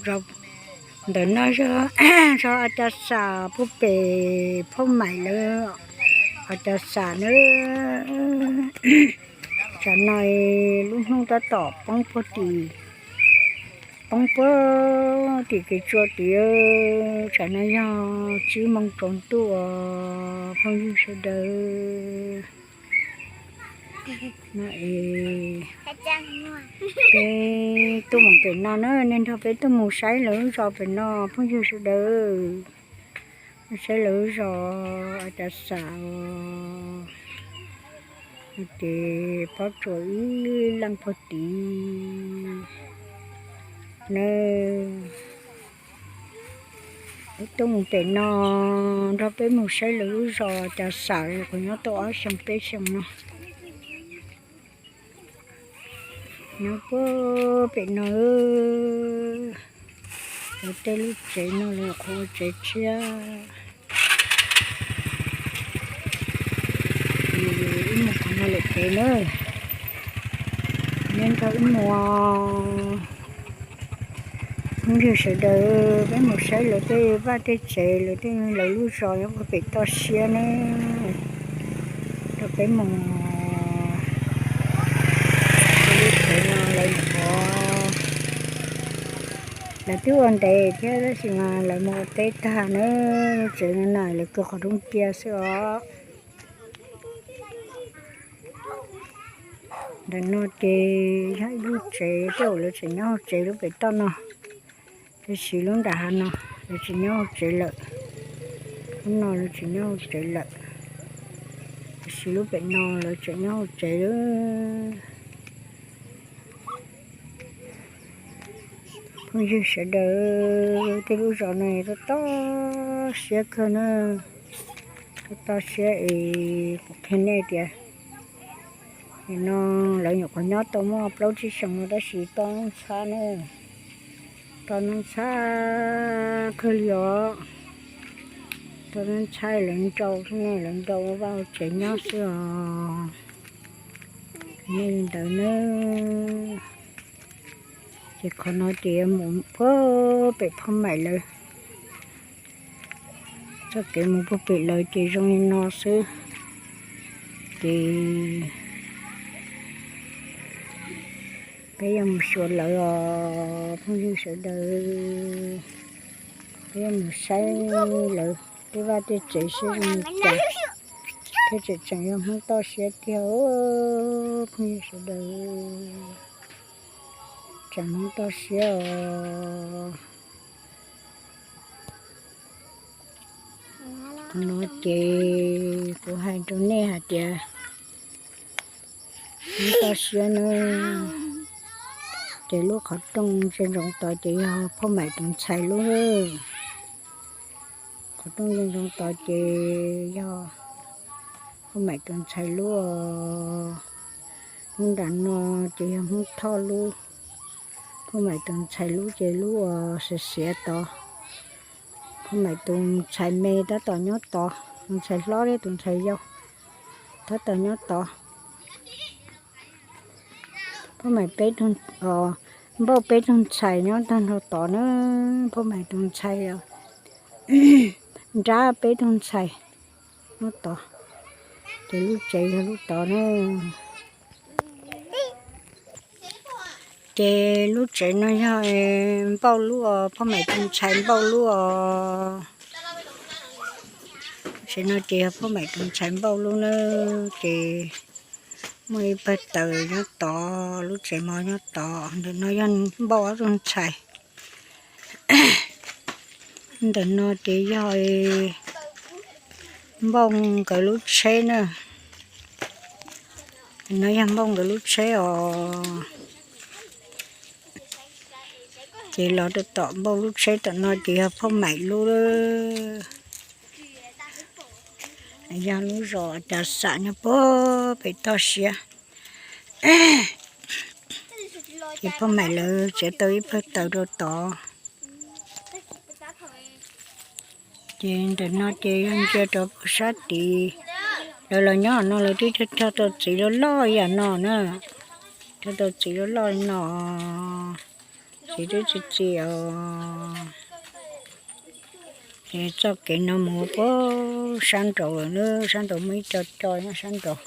Ntawm no yog, yog a ca xam puag pem phauj Maim lawv a ca xam na. Tsam no lub hnub tab tom poob puag tim, poob puag tim kev tsua tid. Tsam no yog tsib moos tsaus ntuj os phooj ywg sawv daws. No es peb tuaj mus pem no na, nej nrog peb tuaj mus saib lawv lub zos pem no phooj ywg sawv daws. Saib lawv lub zos a ca xam os. Ces pob tsuas ib leej puag tid na. Peb tuaj mus pem no, nrog peb mus saib lawv lub zos a ca xam, qhov nyob tau ob xyoos peb xyoos no. Nyob puag pem no, lawv tej lub tsev no lawv qhov ua tsev tshiab. Wb mus qhov no lawm pem na. Neb nrog wb mus, phooj ywg sawv daws, peb mus saib lawv tej vaj tej tsev, lawv tej, lawv lub zos nyob puag pem toj siab ne. Nrog peb mus. Lub tsev no lawv nyuam qhuav, lawv twb ua ntev thiab tab sis mas lawv mus ua teb tag na. Lub tsev no na lawv kaw qhov rooj cia xwb os. Ntawm no ces yog ib lub tsev, tej zaum lawv tseem nyob hauv tsev lub pem toj no, tab sis lub nram hav no lawv tsis nyob hauv tsev lawm. Lub no lawv tsis nyob hauv tsev lawm, tab sis lub pem no lawv tseem nyob hauv tsev. Phooj ywg sawv daws, tej lub zos no toj toj siab kawg na, toj toj siab es kuv qhia nej tias, nim no lawv nyuam qhuav nyob tau muaj plaub tsib xyoos no tab sis toj ntxhab na, toj ntxhab kawg li os. Toj ntxhab lawv nrau xwb na, lawv nrau vaj tsev nyob xwb os. Nej li ntawd na. Ces qhov no ces yuav mus puag pem phauj Maim lawv. Txoj kev mus puag pem lawv ces zoo li no xwb. Ces peb yuav mus xyuas lawv os phooj ywg sawv daws. Peb yuav mus saib lawv tej vaj tej tsev seb zoo li cas. Thiab tseem tseem yog Hmoob toj siab tiag os phooj ywg sawv daws. Tseem Hmoob toj siab os. Qhov no ces kuv hais rau nej hais tias Hmoob toj siab na. Ces lub qhov rooj ntsia ntsoov tod ces yog phauj Maim tus ntxhais lub. Qhov rooj ntsia ntsoov tod ces yog phauj Maim tus ntxhais lub. Lub nram no ces yog Hmoob Thoj lub. Phauj Maim tus ntxhais lub ces lub uas xiav xiav tod. Phauj Maim tus ntxhais me tab tom nyob tod, tus ntxhais hlob thiab tus ntxhais yau tab tom nyob tod. Phauj Maim peb tug, Npauj peb tug ntxhais nyob tag nrho tod na. Phauj Maim tus ntxhais, Nrab peb tug ntxhais nyob tod. Ces lub tsev yog lub tod na. Ces lub tsev no yog Npauj lub os, phauj Maim tus ntxhais Npauj lub os. Tsev no ces yog phauj Maim tus ntxhais Npauj lub na. Ces muaj ib pawg taws nyob tod, lub tsev mov nyob tod. Ntawm no yog Npauj ob tug ntxhais. Ntawm no ces yog Npauj nkawd lub tsheb na. No yog Npauj nkawd lub tsheb os. Ces los rau tom Npauj lub tsheb tom no ces yog phauj Maim lub. Yog lub zos Cas Xam nyob puag pem toj siab. Ces phauj Maim lawv tsev tau ib pawg taws rau tod. Ces ntawm no ces yog ntsia rau puag sab tid. Lawv los nyob no lawv twb cog tau txiv loj loj ib yam no na. Cog tau txiv loj loj li no. Ces twb txi txiv os. Ces txoj kev no mus puag sab nraud lawm na, sab nraud muaj ib co co nyob sab nraud.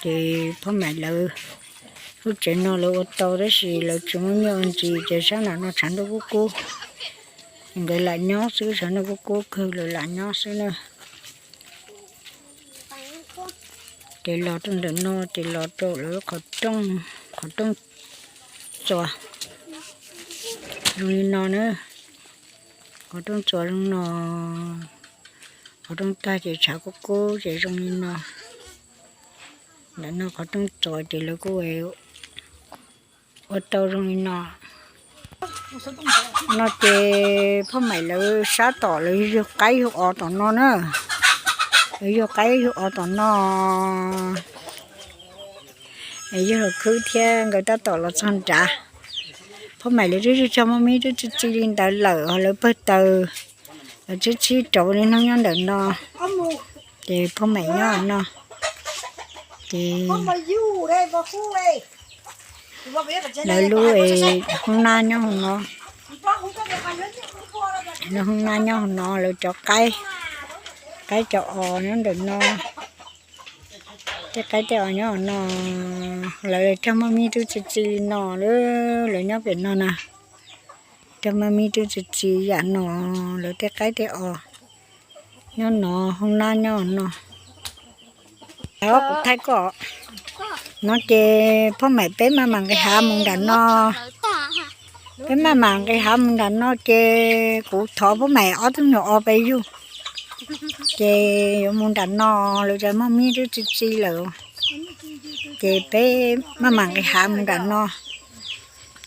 Ces Phoj Maim lawv lub tsev no lawv ua tau tab sis lawv tsis muaj nyiaj ua ntxiv ces sab nram no tshav ntuj kub kub. Nkawd lam nyob xwb, tshav ntuj kub kub kawg lawv lam nyob xwb na. Ces los rau ntawm no ces los rau lawv qhov rooj, qhov rooj txuas zoo li no na. Qhov rooj txuas zoo no, qhov rooj tag ces tshav kub kub ces zoo li no. Ntawm no qhov rooj txuas ces lawv kuj ua tau zoo li no. No ces Phoj Maim lawv sab tom lawv yug qaib yug os tom no na. Lawv yug qaib yug os tom no. Yog los khwb thiab nkawd tab tom los txog nrad. Phoj Maim lawv twb cog muaj mib twb txi txiv li ntawd lawm ho lawv pawg taws, lawv txhib txhib rauv li hnub nyob ntawm no. Ces Phoj Maim nyob no, ces lawv lub hoob nab nyob hauv no. Lub hoob nab nyob hauv no, lawv cov qaib, qaib cov os nyob ntawm no. Tej qaib tej os nyob hauv no, lawv cog muaj mib twb txi txiv li no, lawv nyob pem no na. Cog muaj mib twb txi txiv yam no, lawv tej qaib tej os nyob no, hoob nab nyob hauv no. Kuv thaij koj. No ces Phoj Maim peb maj mam nqis hav mus nram no. Peb maj mam nqis hav mus nram no ces kuv thov Phoj Maim ob tug nyuam os pais yug. Ces yuav mus nram no, lawv cov muaj mib twb txi txiv lawm. Ces peb maj mam nqis hav mus nram no.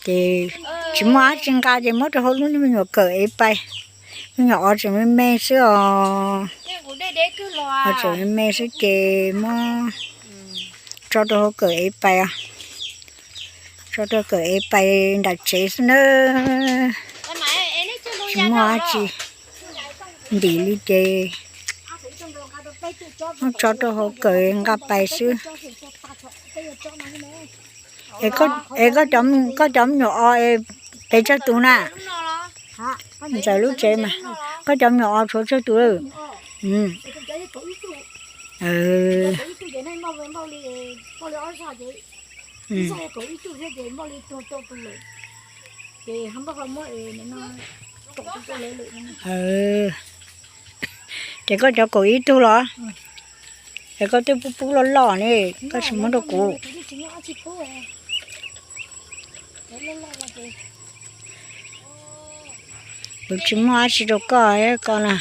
Ces tsis muaj dab tsi nqa ces muab rau hauv lub me nyuam kawm ev pais. Me nyuam os tseem me me xwb os. Os tseem me me xwb ces muab tso rau hauv kawm ev pais. Tso rau kawm ev pais nram tsev xwb na. Tsis muaj dab tsi ntim li ces muab tso rau hauv kawm nqa pais xwb. Es koj cov me nyuam os pes tsawg tus na? Ntxawm lub tsev mas koj cov me nyuam os tshuav tsawg tus lawm? Ces koj cov kaum ib tug los? Es koj twb pub pub loj loj ne, koj tsis muab rau kuv. Kuv tsis muaj dab tsi rau koj, koj na.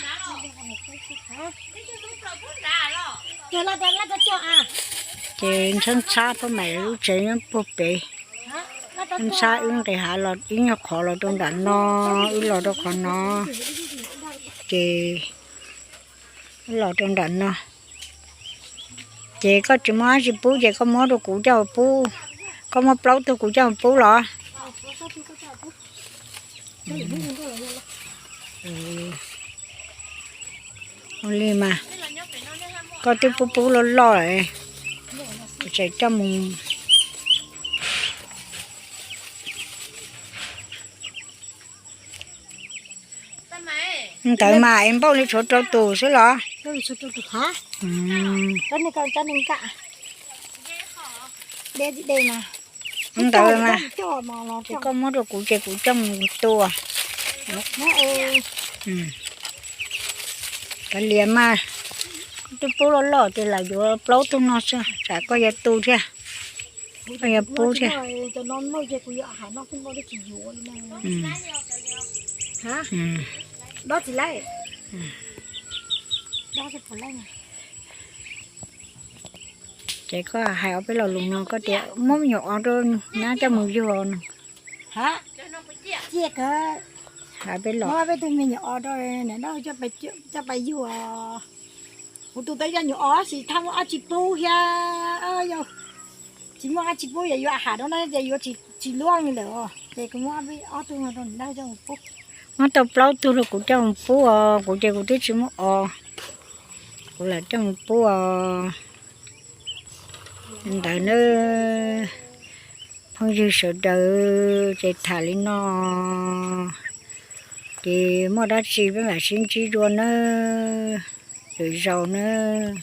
Ces ntxhab ntxhab Phoj Maim lub tsev nyob puag pem. Ntxhab wb nqis hav los ib nyuag qhov los rau nram no, wb los rau qhov no. Ces wb los rau nram no. Ces koj tsis muaj dab tsi pub ces koj muab rau kuv coj mus pub. Koj muaj plaub tug kuv coj mus pub los? Ua li mas, koj twb pub pub loj loj lawm, kuv tseem coj mus. Ntawd mas es npauj li tshuav rau tus xwb los? Ntawd mas, ces koj muab rau kuv ces kuv coj mus tua. Kav liam mas, koj twb pub loj loj ces lam yuav plaub tug no xwb, tsam koj yuav tu thiab, koj yuav pub thiab. Ces koj hais ob peb lo lus no koj tias muab me nyuam os rau nyab coj mus yug no. Hais peb lo. Coj pais yug. Kuv tus tau coj nyuam os sis thaj muaj ob tsis pub thiab. Tsis muaj ob tsis pub yog yuav ham rau na ces yuav tsis luaj li lawm os, ces kuv muab ob tug no rau nws coj mus pub. Muab tau plaub tug rau kuv coj mus pub os, kuv ces kuv twb tsis muaj os, kuv lam coj mus pub os. Ntawd na, Phooj ywg sawv daws, ces tham li no, ces muaj dab tsi peb mam sib ntsib dua nawb, lwm zaus nawb.